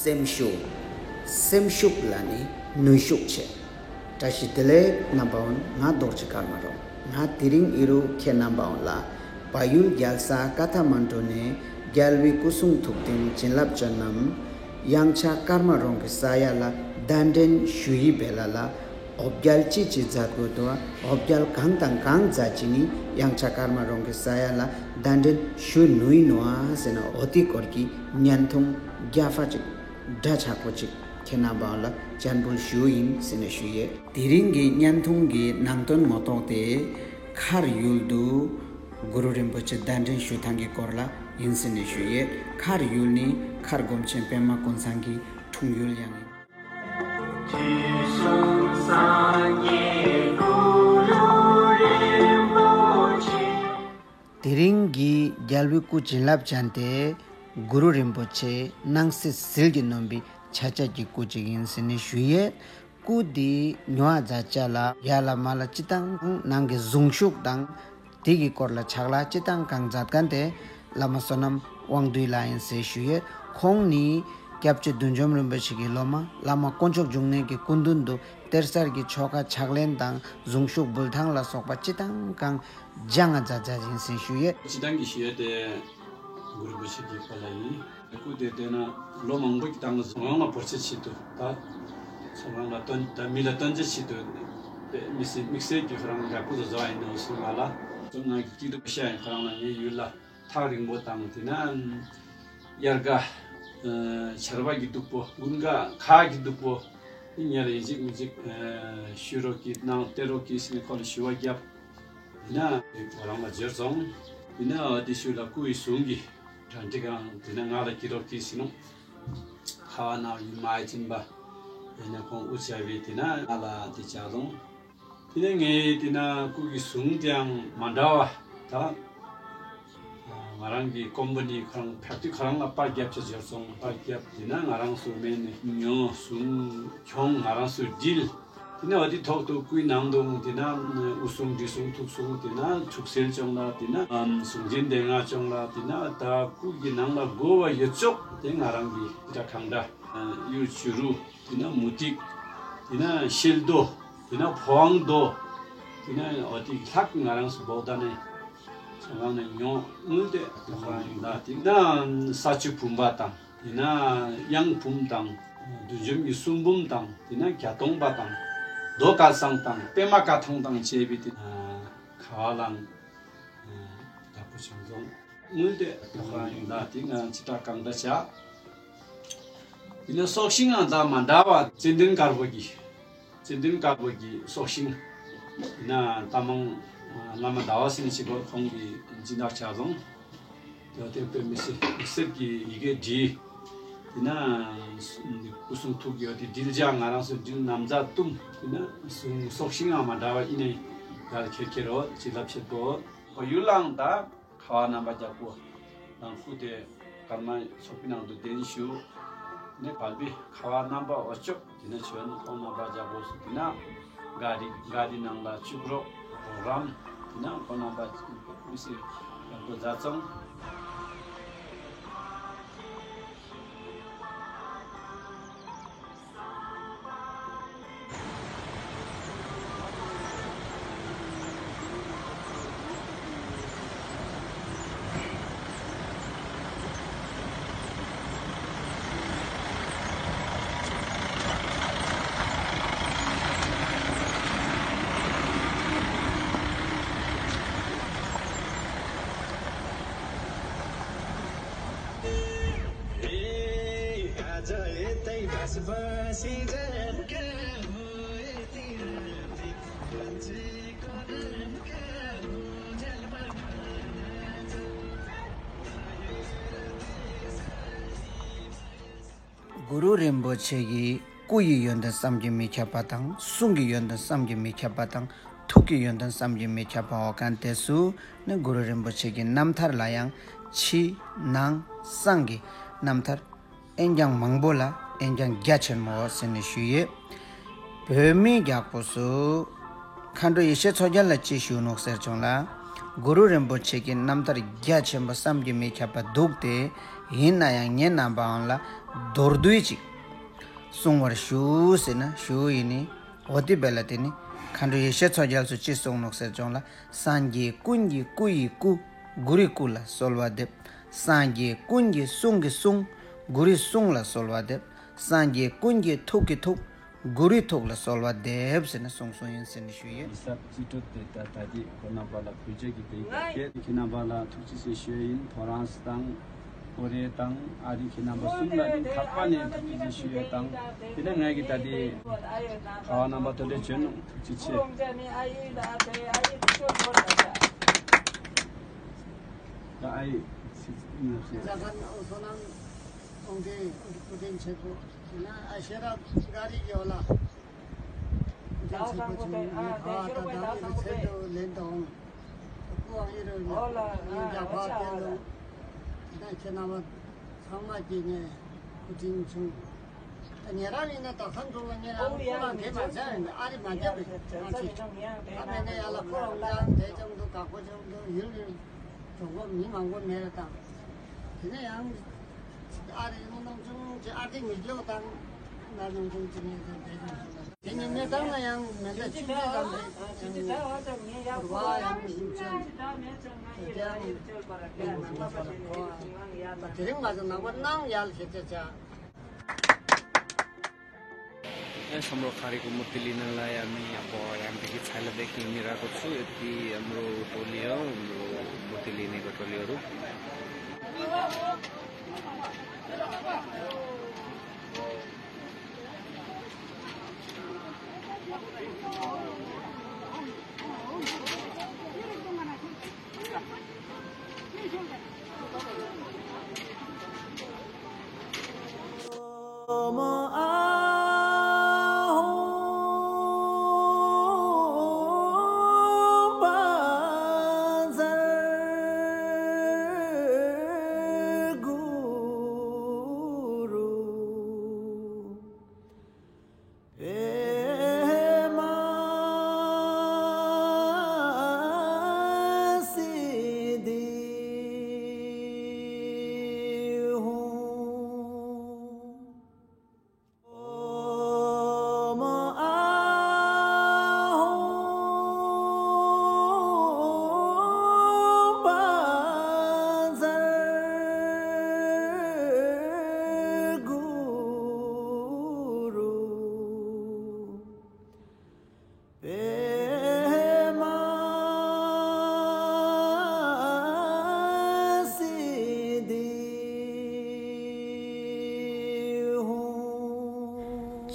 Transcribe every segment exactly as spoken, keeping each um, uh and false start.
སེམས་ཤུགས། སེམས་ཤུགས་ལ་ནི་ནུས་ཤུགས་བྱེད། བཀྲ་ཤིས་བདེ་ལེགས་རྣམ་པ་འོན། ང་རྡོ་རྗེ་ཀརྨ་རོང་། ང་དེ་རིང་ཨི་རུ་ཁྱེད་རྣམ་པ་འོན་ལ་བལ་ཡུལ་རྒྱལ་ས་ཀ་ཐ་མན་གྲུ་ནས་རྒྱལ་བའི་སྐུ་གསུང་ཐུགས་རྟེན་བྱིན་རླབས་ཅན་ནམ་དབྱངས་འཆར་ཀརྨ་རོང་གི་ས་ཡ་ལ་གདན་འདྲེན་ཞུ་ཡི་བེ་ལ་ལ། འོ་བརྒྱལ་ཅི་ཅི་མཛད་དགོས་འདུག་ཨ། འོ་བརྒྱལ་གང་དང་གང་མཛད་ཅི་ནི་དབྱངས་འཆར་ཀརྨ་རོང་གི་ས་ཡ་ལ་གདན་འདྲེན་ཞུ་ནུས་ནུ་ཨ་ཟེར་ན། འོ་དེ་སྐོར་གྱི་བརྙན་ཐུང་རྒྱ་ཧྥ་ཅིག་འདྲ་ཆགས་པོ་ཅིག་ཁྱེད་རྣམ་པ་ལ་སྤྱན་འབུལ་ཞུ་ཡིན་ཟེར་ནས་ཞུ་ཡས། དེ་རིང་གི་བརྙན་ཐུང་གི་ནང་དོན་ངོ་ཐོག་དེ། མཁར་ཡུལ་དུ་གུ་རུ་རིན་པོ་ཆེ་གདན་འདྲེན་ཞུ་ཐང་གི་སྐོར་ལ་ཡིན་ཟེར་ནས་ཞུ་ཡས། མཁར་ཡུལ་ནི་མཁར་སྒོམ་ཆེན་པདྨ་ཀུན་བཟང་གི་འཁྲུངས་ཡུལ་ཡང་ཡིན། དེ་རིང་གི་རྒྱལ་བའི་སྐུ་བྱིན་རླབས་ཅན་དེ་གུ་རུ་རིན་པོ་ཆེ་སྣང་སྲིད་ཟིལ་གྱིས་གནོན་པའི་ཆ་བྱད་ཀྱི་སྐུ་ཅིག་ཡིན་ཟེར་ནས་ཞུ་ཡས། སྐུ་འདི་ཉོ་བ་མཛད་བྱ་ལ་ཡ་ལ་མ་ལ་སྤྱི་བཏང་ནང་གི་གཟུངས་གཞུག་དང་དེ་གི་སྐོར་ལ་ཕྱག་ལ་སྤྱི་བཏང་གང་མཛད་མཁན་དེ་བླ་མ་བསོད་ནམས་དབང་འདུས་ལགས་ཡིན་ཟེར་ཞུ་ཡས། ཁོང་ནི་སྐྱབས་རྗེ་བདུད་འཇོམས་རིན་པོ་ཆེ་གི་སློབ་མ་བླ་མ་དཀོན་མཆོག་འབྱུང་གནས་ཀྱི་སྐུ་མདུན་དུ་གཏེར་གསར་གྱི་ཆོ་ག་ཕྱག་ལེན་དང་གཟུངས་གཞུག་འབུལ་ཐང་ལ་སོགས་པ་སྤྱི་བཏང་གང་སྦྱང་ང་མཛད་མཛད་ཡིན་ཟེར་ཞུ་ཡས། སྤྱི་བཏང་གི་ཞུ་ཡས་དེ་གུ་རུ་རིན་པོ་ཆེ་གི་སྐོར་ལ་ཡིན། སྐུ་དེ་བལྟས་ན་ལོ་མང་པོ་གི་སྟེང་ལ་ཚོང་ཁང་ལ་བོར་ཆེད་ཆེད་དུ། ད་ཚོང་ཁང་ལ་སྟོན། ད་མི་ལ་སྟོན་ཆེད་ཆེད་དུ་དམིགས་བསལ་དམིགས་བསལ་གྱི་ཁོ་རང་ལ་ཡག་པོ་བཟོ་བཟོ་བ་ཡིན་ནོ་གསུངས་པ་ལ། ང་གི་སྐྱིད་སྡུག་ཤ་ཡང་ཁོ་རང་ལ་ངའི་ཡུལ་ལ་ཐག་རིང་པོ་དང་དེ་ན་དབྱར་ཁ་ཆར་པ་གི་སྡུག་པོ། དགུན་ཁ་ཁ་གི་སྡུག་པོ། དེ་ཉེར་ཡིན་གཅིག་མིན་གཅིག་ཤུ་རོགས་ཀྱིས་གནང་སྟེར་རོགས་ཀྱིས་ཟེར་ནས་ཁོ་ལ་ཞུ་བ་བརྒྱབ། དེ་ན་ཁོ་རང་ལ་འབྱོར་སོང་། དེ་ན་དེ་ཤུ་ལ་སྐུ་ཡི་གཟུངས་ཀྱི་གྲ་སྒྲིག་གང་དེ་ན་ང་ལ་སྐྱིད་རོགས་ཀྱིས་ཟེར་ནོ། ཁ་བ་ན་ཡུལ་མ་ཡི་ཚིམ་པ། དེ་ནས་ཁོང་དབུ་བྱ་བའི་དེ་ན་ང་ལ་དེ་བྱ་ལོང་། དེ་ནས་ངས་དེ་ན་སྐུ་གི་གཟུངས་དེའང་མ་འདྲ་བ་ད། ང་རང་གི་ཀོམ་པ་ནི་ཁོ་རང་ཕེབས་དུས་ཁོ་རང་ལ་པར་བརྒྱབ་ཆ་འབྱོར་སོང་། པར་བརྒྱབ་དེ་ན་ང་རང་ཚོ་མེད་ནས་ཉོ་གཟུངས་གྱོང་ང་རང་ཚོ་སྒྲིལ། དེ་ནས་འོ་དེ་ཐོག་ཏུ་སྐུའི་ནང་དུ་དེ་ན་དབུ་གཟུངས་འབྲུ་གཟུངས་ཐུགས་གཟུངས་དེ་ན་ཐུགས་སྲས་སྐྱོང་ལ་དེ་ན་གཟུངས་ཆེན་སྡེ་ལྔ་སྐྱོང་ལ་དེ་ན་ད་སྐུ་གི་ནང་ལ་དགོས་པ་ཡོད་ཅོག་དེ་ང་རང་གི་དེ་འདྲ་གང་འདྲ་གཡུ་བྱུ་རུ། དེ་ན་མུ་ཏིག་དེ་ན་ཤེལ་རྡོ། དེ་ན་ཕོ་བང་རྡོ། དེ་ན་འོ་དེ་ལྷག་ང་རང་ཚོ་བོག་ད་ནས་ཚོང་ཁང་ནས་ཉོ། དངུལ་དེ་ཁོ་རང་ཡིན་ད། དེ་ན་ས་ཆུ་བུམ་པ་དང་། དེ་ན་གཡང་བུམ་དང་། བདུད་འཇོམས་ཀྱི་གསུང་འབུམ་དང་། དེ་ན་བརྒྱད་སྟོང་པ་དང་། རྡོ་ཁ་སང་དང་། པད་མ་ཁ་ཐང་དང་བཅས་པའི་དེ་ཁ་བ་ལང་། དྭགས་པོ་ཆུང་རྫོང་། དངུལ་དེ་ཁོ་རང་ཡིན་ད། དེ་ང་ཅི་དྲག་གང་འདྲ་བྱ། དེ་ནས་སྲོག་ཤིང་ཡང་ད་མ་འདྲ་བ་ཙན་དན་དཀར་པོ་གི། ཙན་དན་དཀར་པོ་གི་སྲོག་ཤིང་། དེ་ན་རྟ་མང་བླ་མ་ཟླ་བ་ཟེར་ནས་ཅིག་གོ་ཁོང་གི་སྦྱིན་བདག་བྱ་སོང་། དེ་དེ་དཔེ་མི་སྲིད་མི་སྲིད་ཀྱི་ཡི་གེ་བྲིས། དེ་ན་སྐུ་གསུང་ཐུགས་ཀྱི་དེ་དྲིལ་བྱ་ང་རང་ཚོ་དྲིལ་ན་བཟའ་བཏུམ། དེ་ན་སྲོག་ཤིང་ཡང་མ་འདྲ་བ་ཡིན་ནས་ཡར་ཁྱེར་ཁྱེར་རོ་ཅི་ལབ་བྱེད་དོ། ཡུལ་ལའང་ད། ཁ་བ་རྣམ་པ་བརྒྱ་པོ་དང་སྐུ་དེ་ཀརྨ་ཚོགས་པའི་ནང་དུ་གདན་ཞུ། ནས་བལ་པའི་ཁ་བ་རྣམ་པ་འོ་ཅོག་དེ་ནས་བྱོན། ཁོང་རྣམ་པ་བརྒྱ་པོ་སུ་དེ་ན་ག་རི་ག་རི་ནང་ལ་བཅུག་རོགས་རམ། དེ་ན་ཁོང་རྣམ་པ་མི་སེར་བརྒྱ་པོ་མཛའ་ཚང་། གུ་རུ་རིན་པོ་ཆེ་གི་སྐུ་ཡི་ཡོན་ཏན་བསམ་གྱིས་མི་ཁྱབ་པ་དང་། གསུང་གི་ཡོན་ཏན་བསམ་གྱིས་མི་ཁྱབ་པ་དང་། ཐུགས་ཀྱི་ཡོན་ཏན་བསམ་གྱིས་མི་ཁྱབ་པ་འོ་གན་དེ་སུ་ནི་གུ་རུ་རིན་པོ་ཆེ་གི་རྣམ་ཐར་ལ་ཡང་ཕྱི་ནང་གསང་གི་རྣམ་ཐར་ཨེན་ཀྱང་མང་པོ་ལ་ཨེན་ཀྱང་རྒྱ་ཆེན་མོ་ཟེར་ནས་ཞུས་ཡོད། བོད་མི་རྒྱག་པོ་སུ་མཁའ་འགྲོ་ཡེ་ཤེས་མཚོ་རྒྱལ་ལ་ཅི་ཞུ་ནོག་ཟེར་བྱུང་ལ། གུ་རུ་རིན་པོ་ཆེ་གི་རྣམ་ཐར་རྒྱ་ཆེན་པོ་བསམ་གྱིས་མི་ཁྱབ་པ་འདུག་སྟེ། ཡིན་ན་ཡང་ངེད་རྣམ་པའང་ལ་མདོར་བསྡུས་ཅིག་གསུང་བར་ཞུ་ཟེར་ན་ཞུ་ཡིན་ནི། འོ་དེ་བས་ལ་དེ་ནི་མཁའ་འགྲོ་ཡེ་ཤེས་མཚོ་རྒྱལ་སོགས་ཅི་གསུངས་ནོག་ཟེར་བྱུང་ལ། སངས་རྒྱས་ཀུན་གྱི་སྐུ་ཡི་སྐུ། གུ་རུའི་སྐུ་ལ་གསོལ་བ་འདེབས། སངས་རྒྱས་ཀུན་གྱི་གསུང་གི་གསུང་། གུ་རུའི་གསུང་ལ་གསོལ་བ་འདེབས། སངས་རྒྱས་ཀུན་གྱི་ཐུགས་ཀྱི་ཐུགས། གུ་རུའི་ཐུགས་ལ་གསོལ་བ་འདེབས་ཟེར་ནས་གསུངས་གསུངས་ཡིན་ཟེར་ནས་ཞུ་ཡོད། ཡིག་ཚགས་རྩིས་སྤྲོད་དེ་ད་ད་ལྟའི་ཁོ་རྣམ་པ་ལ་བོད་ཆས་ཀྱི་དེ་ཡིག་ཚགས་སྐད་ཁྱེད་རྣམ་པ་ལ་ཐུགས་རྗེ་ཆེ་ཞུ་ཡིན། ཐོ་རངས་དང་། ཨོ་རེད་དང་། ཨ་རི་ཁྱེད་རྣམ་པ་གསུམ་ལ་ནི་ཐག་པ་ནས་ཐུགས་རྗེ་ཆེ་ཞུ་ཡོད་དང་། དེ་ནས་ངས་ཀྱི་ད་ལྟའི་གྲྭ་བ་རྣམ་པ་དོ་ལེ་བྱོན་ནོ་ཐུགས་རྗེ་ཆེ། ད་ཨ་ཡི་སི་ང་ཞེས། ཟ་ཁང་བསོད་ནམས་གཏོང་མཁན་སྐུ་དྲིན་ཆེ་པོ། དེ་ན་ཨ་ཤེ་རབ་འགའ་རིག་ཡོད་ལ། སྐུ་དྲིན་ཆེ་པོ་བྱུང་ནས་ཁ་བ་ད་དང་གི་ཚེ་དུ་ལེན་དང་། སྐུ་དབང་ཡོད་རུ་ནས་རྒྱ་ཕག་སྟེང་དུ། དེ་ན་ཁྱེད་རྣམ་པ་ཚང་མ་གྱིས་ངས་སྐུ་དྲིན་ཆུང་། ད་ཉེ་རང་ཡིན་ན་ད་ཁམས་དྲུག་ལ་ཉེ་རང་ཁོ་རང་དེ་མ་བྱ་ཡིན་ཨ་རི་མ་བྱ་བའི་ཨ་ཅི། ད་མེད་ན་ཡ་ལ་ཁོ་རང་ཀྱང་དེ་ཅང་འདུག་དགའ་པོ་ཅང་འདུག་ཡུལ་ལུས་གྲོགས་པོ་མི་མང་པོ་མེད་རེད་དང་། དེ་ནས་ཡང་ཨ་རི་ནི་སྣང་ཆུང་ཅི་ཨ་ཏི་མི་སྐྱོ་དང་ན་སྣང་ཆུང་ཅི་ནས་དེ་དེ་ཅང་འདུག་དེ་ནས་མེད་དང་ན་ཡང་མེད་ན་ཆུང་ཆུང་དང་དེ་ཡང་བ་ཡང་ཞིབ་ཆ་དེ་ཡང་མེད་ན་པ་ལ་ཁོ་དེ་རིང་མ་ཟ་ནག་པ་སྣང་ཡལ་ཞེས་བྱ། ཨེ་བསམ་བློ་ག་རེ་གོ་མུ་ཏི་ལི་ན་ལ་ཡ་མི་ཡག་པོ་ཡང་འདི་གི་ཚ་ལ་བེ་ཀི་མི་ར་གོ་ཚུ་ཨེ་ཏི་ཨམ་རོ་ཏོ་ལི་ཡོ་ཨམ་རོ་མུ་ཏི་ལི་ནི་གོ་ཏོ་ལི་ཡོ་རུ།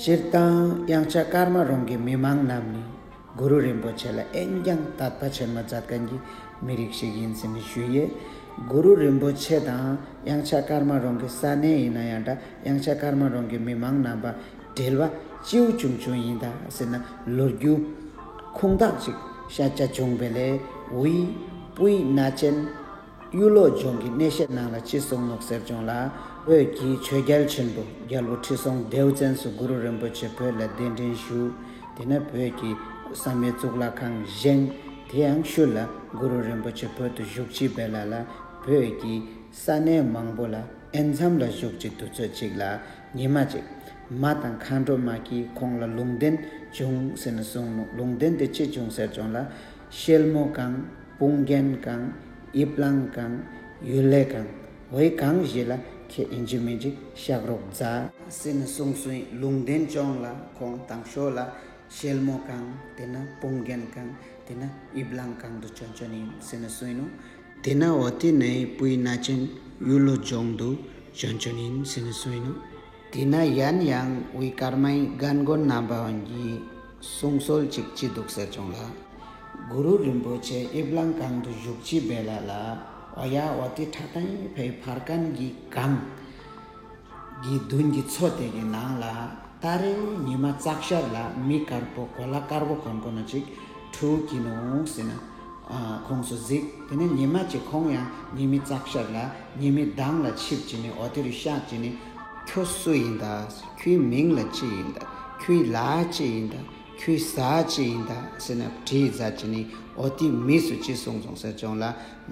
སྤྱིར་བཏང་དབྱངས་འཆར་ཀརྨ་རོང་གི་མི་མང་རྣམས་ནི་གུ་རུ་རིན་པོ་ཆེ་ལ་ཨེན་རྒྱང་དད་པ་ཆེན་མོ་མཛད་མཁན་གྱི་མི་རིགས་ཤིག་ཡིན་ཟེར་ནས་ཞུས་ཡོད། གུ་རུ་རིན་པོ་ཆེ་དང་དབྱངས་འཆར་ཀརྨ་རོང་གི་ས་གནས་ཡིན་ན་ཡང་འདྲ། དབྱངས་འཆར་ཀརྨ་རོང་གི་མི་མང་རྣམ་པ་འབྲེལ་བ་སྤྱི་བོ་ཆུང་ཆུང་ཡིན་ད་ཟེར་ན་ལོ་རྒྱུས་ཁུངས་དག་ཅིག་ཤ་ཆ་བྱུང་བས་ལས་ཝི་པུའི་ན་ཅན་གཡུ་ལོ་ལྗོངས་ཀྱི་གནས་བཤད་ནང་ལ་ཅི་གསུངས་ནོག་ཟེར་བྱུང་ལ། བོད་ཀྱི་ཆོས་རྒྱལ་ཆེན་པོ་རྒྱལ་པོ་ཁྲི་སྲོང་ལྡེའུ་བཙན་སུ་གུ་རུ་རིན་པོ་ཆེ་བོད་ལ་གདན་འདྲེན་ཞུ། དེ་ནས་བོད་ཀྱི་བསམ་ཡས་གཙུག་ལག་ཁང་བཞེངས། དེ་ཡང་ཤུལ་ལ་གུ་རུ་རིན་པོ་ཆེ་བོད་དུ་བཞུགས་ཕྱིན་པས་ལ་ལ་བོད་ཀྱི་ས་གནས་མང་པོ་ལ་ཨེན་མཚམས་ལ་བཞུགས་ཀྱི་དུས་ཚོད་ཅིག་ལ་ཉི་མ་ཅིག་མ་དང་མཁའ་འགྲོ་མ་གིས་ཁོང་ལ་ལུང་བསྟན་བྱུང་ཟེར་ནས་གསུངས་ནོ། ལུང་བསྟན་དེ་ཅི་བྱུང་ཟེར་བྱུང་ལ། ཤེལ་མོ་གང་། དཔུང་རྒྱན་གང་། དབྱིབས་གླང་གང་། ཡུལ་ལྷ་གང་། འོ་ཡི་གང་ཞིག་ལ་ཁྱེད་ཨིན་ཇི་མིན་ཅིག་གཤེགས་རོགས་མཛད་ཟེར་ནས་གསུངས་གསུངས་ལུང་བསྟན་བྱུང་ལ། ཁོང་དང་ཤོག་ལ་ཤེལ་མོ་གང་། དེ་ན་དཔུང་རྒྱན་གང་། དེ་ན་དབྱིབས་གླང་གང་དུ་བྱོན་བྱོན་ཡིན་ཟེར་ནས་གསུངས་ནོ། དེ་ན་འོ་དེ་ནས་བོད་ན་ཆེན་གཡུ་ལོ་ལྗོངས་དུ་བྱོན་བྱོན་ཡིན་ཟེར་ནས་གསུངས་ནོ། དེ་ན་ཡན་ཡང་དབུས་ཀརྨའི་རྒན་རྒོན་རྣམ་པ་ཡོངས་ཀྱི་གསུང་སྲོལ་ཅིག་ཅི་འདུག་ཟེར་བྱུང་ལ། གུ་རུ་རིན་པོ་ཆེ་དབྱིབས་གླང་གང་དུ་བཞུགས་ཕྱིན་པས་ལ་ལ། འོ་ཡ་འོ་དེ་ཁྲ་ཐང་ཡི་ཕའི་ཕར་ཁན་གྱི་གངས་ཀྱི་མདུན་གྱི་མཚོ་དེ་གི་ནང་ལ་ད་རེས་ཉི་མ་ཙག་ཤར་ལ་མི་དཀར་པོ་གོ་ལ་དཀར་པོ་གོན་གོན་ནོ་ཅིག་འཁྲུག་གི་ནོ་ཟེར་ན། ཨ་ཁོང་ཚོ་གཟིགས། དེ་ནས་ཉི་མ་གཅིག་ཁོང་ཡང་ཉི་མའི་ཙག་ཤར་ལ་ཉི་མའི་མདངས་ལ་ཆིབས་བྱས་ནས་འོ་དེ་རུ་ཤག་བྱས་ནས། ཁྱོད་སུ་ཡིན་ད། ཁྱོའི་མིང་ལ་ཅི་ཡིན་ད། ཁྱོའི་ལཱ་ཅི་ཡིན་ད། ཁྱོད་ཟ་ཅི་ཡིན་ད་ཟེར་ན་དྲིས་ཟ་ཅི་ནི་འོ་དེ་མི་སུ་ཅི་གསུངས་སོང་ཟེར་བྱུང་ལ།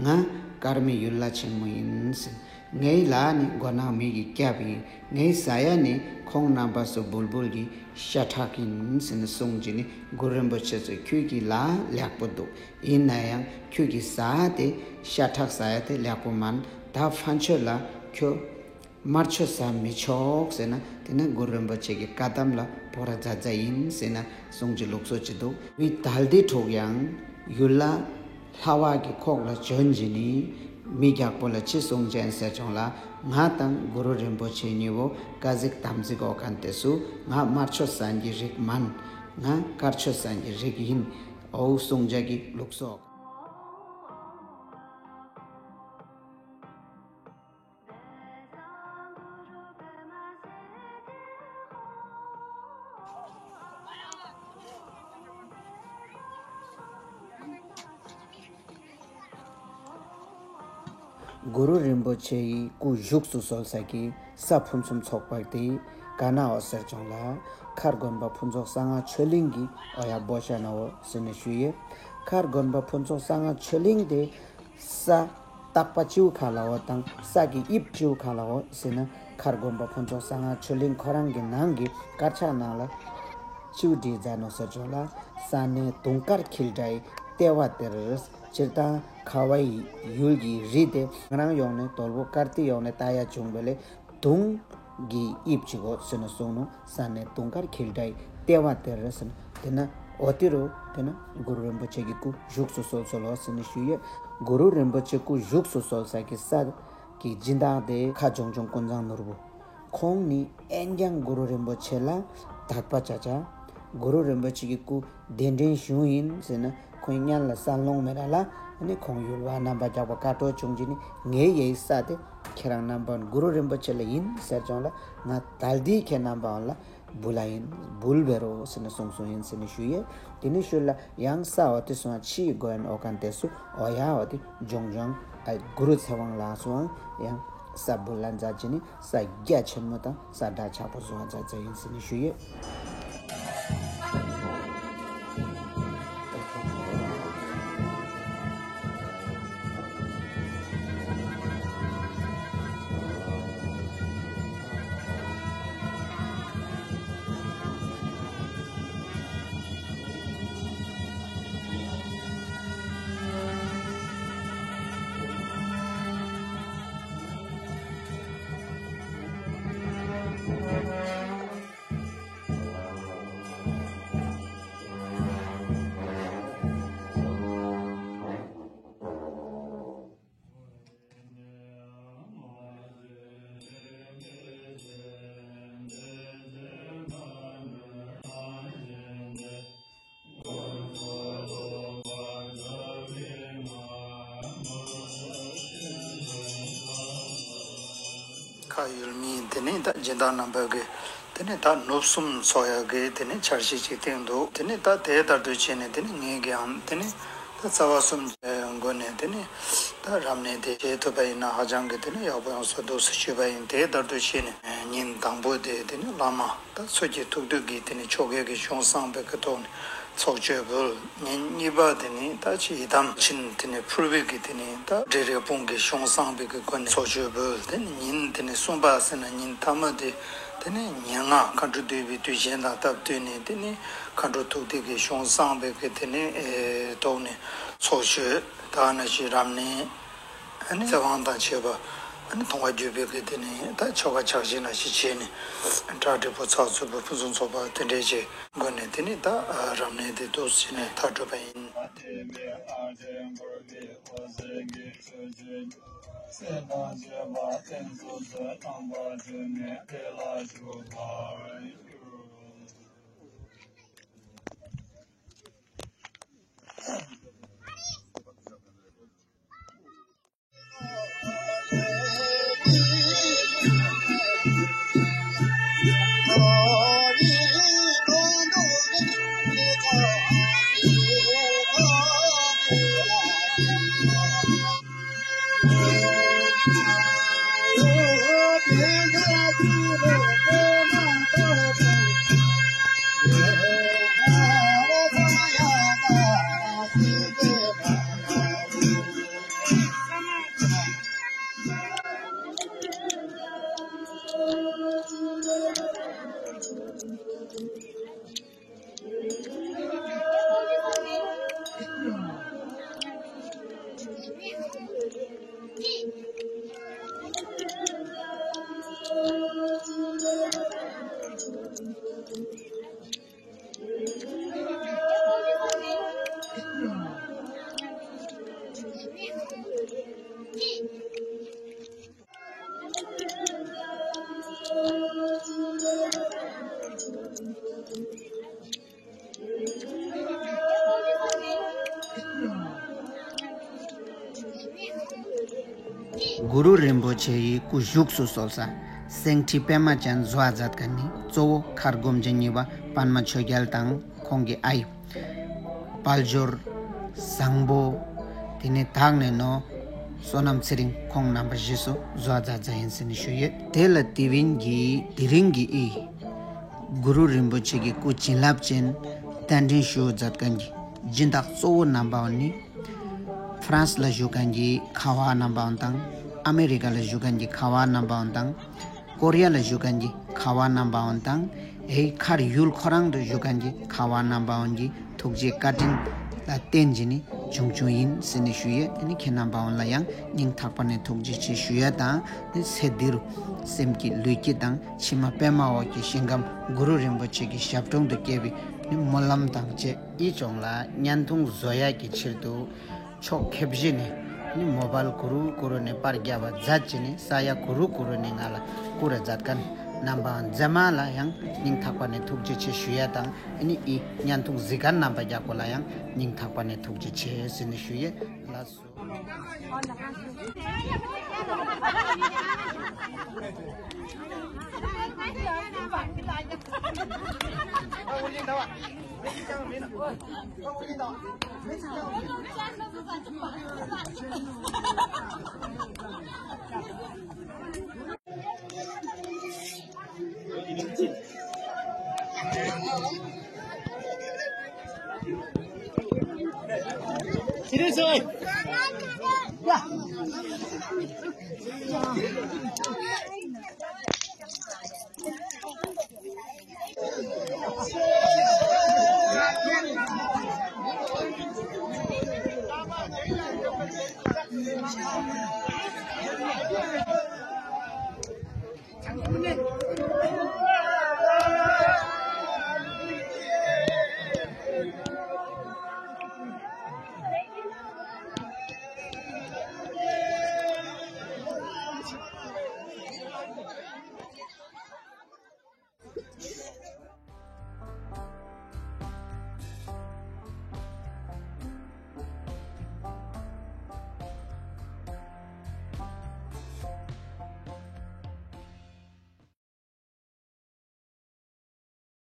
ང་ཀརྨའི་ཡུལ་ལྷ་ཆེན་མོ་ཡིན་ཟེར། ངའི་ལྷ་ནི་མགོ་ནག་མི་གི་སྐྱབས་ཡིན། ངའི་ཟ་ཡ་ནི་ཁོང་རྣམ་པ་སུ་བུལ་བུལ་གྱི་ཤ་ཁྲག་ཡིན་ཟེར་ནས་གསུངས་ཀྱི་ནི་གུ་རུ་རིན་པོ་ཆེ་ཚོས་ཁྱོད་ཀྱི་ལྷ་ལེགས་པོ་འདུག་ཡིན་ན་ཡང་ཁྱོད་ཀྱི་ཟ་དེ་ཤ་ཁྲག་ཟ་ཡ་དེ་ལེགས་པོ་མིན། ད་ཕན་ཆོད་ལ་ཁྱོད་དམར་མཆོད་ཟ་མི་ཆོག་ཟེར་ན། དེ་ནི་གུ་རུ་རིན་པོ་ཆེ་གི་བཀའ་གདམས་ལ་ཕོག་ར་མཛའ་མཛའ་ཡིན་ཟེར་ན་གསུང་གི་ལུགས་སྲོལ་ཅིག་འདུག་མི་དལ་དེ་ཕྲུག་ཡང་ཡུལ་ལྷ་ལྷ་བ་གི་ཁོག་ལ་བྱོན་གྱི་ནི་མི་རྒྱག་པོ་ལ་ཅི་གསུང་ཅན་ཟེར་བྱུང་ལ། ང་དང་གུ་རུ་རིན་པོ་ཆེ་གཉིས་པོ་ཀ་ཟིག་དམ་ཚིག་འོ་མཁན་དེ་སུ་ང་དམར་མཆོད་ཟན་གྱི་རིགས་མིན། ང་དཀར་མཆོད་ཟན་གྱི་རིགས་ཡིན། འོ་གསུང་ཅན་གྱི་ལུགས་སྲོལ། གུ་རུ་རིན་པོ་ཆེ་ཡི་སྐུ་བཞུགས་སུ་གསོལ་ས་ཀྱི་ས་ཕུན་སུམ་ཚོགས་པ་དེ་ག་ན་འོ་ཟེར་བྱུང་ལ། མཁར་དགོན་པ་ཕུན་ཚོགས་གསང་སྔགས་ཆོས་གླིང་གི་འོ་ཡ་བོ་ཤ་ན་འོ་ཟེར་ནས་ཞུ་ཡས། མཁར་དགོན་པ་ཕུན་ཚོགས་གསང་སྔགས་ཆོས་གླིང་དེ་ས་བཏགས་པ་བཅིའུ་ཁ་ལ་འོ་དང་ས་གི་དབྱིབས་བཅིའུ་ཁ་ལ་འོ་ཟེར་ན། མཁར་དགོན་པ་ཕུན་ཚོགས་གསང་སྔགས་ཆོས་གླིང་ཁོ་རང་གི་ནང་གི་དཀར་ཆག་ནང་ལ་བཅིའུ་བྲིས་མཛད་ནོ་ཟེར་བྱུང་ལ། ས་གནས་དུང་དཀར་འཁྱིལ་འདྲའི་ལྟེ་བ་དེར། སྤྱིར་བཏང་ཁ་བའི་ཡུལ་གྱི་རི་དེ་ང་རང་ཡོང་ནས་དོལ་པོ་དཀར་ཏི་ཡོང་ནས་ལྟ་ཡ་བྱུང་བ་ལས། དུང་གི་དབྱིབས་ཅིག་འོ་ཟེར་ནས་གསུངས་ནོ། ས་གནས་དུང་དཀར་འཁྱིལ་འདྲའི་ལྟེ་བ་དེར་ཟེར་ན། དེ་ན་འོ་དེ་རུ་དེ་ན་གུ་རུ་རིན་པོ་ཆེ་གི་སྐུ་བཞུགས་སུ་གསོལ་གསོལ་ལོ་ཟེར་ནས་ཞུ་ཡས། གུ་རུ་རིན་པོ་ཆེ་སྐུ་བཞུགས་སུ་གསོལ་ས་གི་ས་གི་སྦྱིན་བདག་དེ་ཁ་ལྗོང་ལྗོང་ཀུན་བཟང་ནོར་བུ། ཁོང་ནི་ཨེན་ཀྱང་གུ་རུ་རིན་པོ་ཆེ་ལ་དད་པ་བྱ་བྱ། གུ་རུ་རིན་པོ་ཆེ་གི་སྐུ་གདན་འདྲེན་ཞུ་ཡིན་ཟེར་ན། ཁོང་སྙན་ལ་ས་ལོང་མེད་ར་ལ། ཨ་ནི་ཁོང་ཡུལ་བ་རྣམ་པ་རྒྱག་པ་བཀའ་གྲོས་བྱུང་རྗེས་ནི་ངའི་ཡའི་ས་དེ་ཁྱེད་རང་རྣམ་པ་གུ་རུ་རིན་པོ་ཆེ་ལ་ཡིན་ཟེར་བྱུང་ལ། ང་དལ་དིའི་ཁྱེད་རྣམ་པ་ལ་འབུལ་ལ་ཡིན། འབུལ་བེ་རོ་ཟེར་ནས་གསུངས་གསུངས་ཡིན་ཟེར་ནས་ཞུ་ཡས། དེ་ནས་ཞུ་ལ་ཡང་ས་འོ་དེ་སོང་ཕྱིའི་སྒོ་ཡན་འོ་གན་དེ་སུ་འོ་ཡ་འོ་དེ་ལྗོང་ལྗོང་ཨ་གུ་རུ་ཚེ་དབང་ལགས་སུའང་ཡང་ས་འབུལ་ལ་མཛད་ཅི་ནི། ས་རྒྱ་ཆེན་མོ་དང་ས་བཀྲ་ཆག་པོ་བཟོ་བ་མཛད་མཛད་ཡིན་ཟེར་ནས་ཞུ་ཡོད། ཁ་ཡུལ་མིའི་དེ་ནས་ད་སྦྱིན་བདག་རྣམ་པ་གི་དེ་ནས་ད་ནུབ་གསུམ་ཚོགས་ཡག་གི་དེ་ནས་འཆར་གཞི་ཅིག་བཏིང་འདུག་དེ་ནས་ད་དེ་ལྟར་དུ་བྱས་ནས་དེ་ནས་ངེད་ཀྱིའམ་དེ་ནས་ད་རྩ་བ་གསུམ་གྱི་སྒོ་ནས་དེ་ནས་ད་རབ་གནས་དེ་བྱེད་ཐུབ་པ་ཡིན་ན་ཧ་ཅང་གི་དེ་ནས་ཡག་པོ་ཡོང་ས་འདུག་ཟེར་ཞུས་པ་ཡིན། དེ་ལྟར་དུ་བྱས་ནས་ཉིན་དང་པོ་དེ་དེ་ནས་བླ་མ་ད་ཚོད་ཀྱི་ཐུགས་འདོད་ཀྱི་དེ་ནས་ཆོ་གའི་གི་གཞུང་བསྲངས་པའི་གི་ཐོག་ནས་ཚོགས་མཆོད་འབུལ། ཉིན་གཉིས་པ་དེ་ནས་ད་ཅི་ཡི་དམ་ཆིན་དེ་ནས་ཕུར་བུའི་གི་དེ་ནས་ད་འབྲས་རེ་སྤུངས་ཀྱི་གཞུང་བསྲངས་པའི་གི་སྒོ་ནས་ཚོགས་མཆོད་འབུལ། དེ་ནས་ཉིན་དེ་ནས་གསུམ་པ་ཟེར་ན་ཉིན་ཐ་མ་དེ་དེ་ནས་ཉེར་ལྔ་མཁའ་འགྲོ་འདུས་པའི་དུས་ཆེན་དང་སྟབས་བསྟུན་ནས་དེ་ནས་མཁའ་འགྲོ་ཐུགས་ཐིག་གི་གཞུང་བསྲངས་པའི་གི་དེ་ནས་ཐོག་ནས་ཚོགས་མཆོད་ད་ན་ཞིག་རབ་གནས། ཨ་ནི་ཚེ་དབང་དང་བཅས་པ། ཨ་ནི་མཐོང་བ་བརྒྱུད་པའི་གི་དེ་ནས་ད་ཆོ་ག་ཕྱག་བཞེས་ན་ཞིག་བྱས་ནས་གྲ་སྒྲིག་པོ་ཚགས་ཚུད་པོ་ཕུན་སུམ་ཚོགས་པ་དེ་འདྲས་ཀྱི་སྒོ་ནས་དེ་ནས་ད་རབ་གནས་དེ་འདུག་ཟེར་ནས་མཐའ་གྲུབ་པ་ཡིན། གུ་རུ་རིན་པོ་ཆེ་ཡི་སྐུ་བཞུགས་སུ་གསོལ་ས། སེང་ཁྲི་པད་མ་ཅན་བཟོ་བ་མཛད་མཁན་ནི་གཙོ་བོ་མཁར་སྒོམ་ཆེན་གཉིས་པ་པདྨ་ཆོས་རྒྱལ་དང་ཁོང་གི་ཨའི། དཔལ་འབྱོར། བཟང་པོ། དེ་ནས་དག་ནས་ནོ། བསོད་ནམས་ཚེ་རིང་ཁོང་རྣམ་པ་བཞི་སུ་བཟོ་བ་མཛད་མཛད་ཡིན་ཟེར་ནས་ཞུ་ཡོད། དེ་ལ་དེ་བིན་གྱི་དེ་རིང་གི་ཨི། གུ་རུ་རིན་པོ་ཆེ་གི་སྐུ་བྱིན་རླབས་ཅན་གདན་འདྲེན་ཞུ་མཛད་མཁན་གྱི་སྦྱིན་བདག་གཙོ་བོ་རྣམ་པ་བོ་ནི། ཧྥ་རན་སི་ལ་བཞུགས་མཁན་གྱི་ཁ་བ་རྣམ་པ་བོ་དང་། ཨ་མེ་རི་ཀ་ལ་བཞུགས་མཁན་གྱི་ཁ་བ་རྣམ་པ་བོ་དང་། ཀོ་རི་ཡ་ལ་བཞུགས་མཁན་གྱི་ཁ་བ་རྣམ་པ་བོ་དང་། ཨེ་མཁར་ཡུལ་ཁོ་རང་དུ་བཞུགས་མཁན་གྱི་ཁ་བ་རྣམ་པ་བོ་གྱི་ཐུགས་རྗེ་བཀའ་དྲིན་ལ་བརྟེན་གྱིས་ནི་བྱུང་བྱུང་ཡིན་ཟེར་ནས་ཞུ་ཡས། དེ་ནི་ཁྱེད་རྣམ་པ་བོ་ལ་ཡང་སྙིང་ཐག་པ་ནས་ཐུགས་རྗེ་ཆེ་ཞུ་ཡས་དང་། ནི་ཚེ་འདི་རུ་སེམས་ཀྱི་ལུས་ཀྱི་དང་ཕྱི་མ་པད་མ་འོག་གི་ཞིང་ཁམས་གུ་རུ་རིན་པོ་ཆེ་གི་ཞབས་དྲུང་དུ་སྐྱེ་བའི་ནི་སྨོན་ལམ་དང་བཅས་ཡིད་ཀྱང་ལ་བརྙན་ཐུང་བཟོ་ཡས་ཀྱི་ཕྱིར་དུ། ཕྱོགས་ཁེབས་བཞི་ནས་ནི་མོ་བལ་གུ་རུ་གུ་རུ་ནས་པར་རྒྱབ་པ་མཛད་ཅིག་ནི་ས་ཡ་གུ་རུ་གུ་རུ་ནས་ང་ལ་བསྐུར་ར་མཛད་མཁན་རྣམ་པ་མཛེས་མ་ལ་ཡང་སྙིང་ཐག་པ་ནས་ཐུགས་རྗེ་ཆེ་ཞུ་ཡས་དང་། ཨ་ནི་ཨི་བརྙན་ཐུང་གཟིགས་མཁན་རྣམ་པ་རྒྱ་སྐོར་ལ་ཡང་སྙིང་ཐག་པ་ནས་ཐུགས་རྗེ་ཆེ་ཟེར་ནས་ཞུ་ཡས་ལགས་སོ།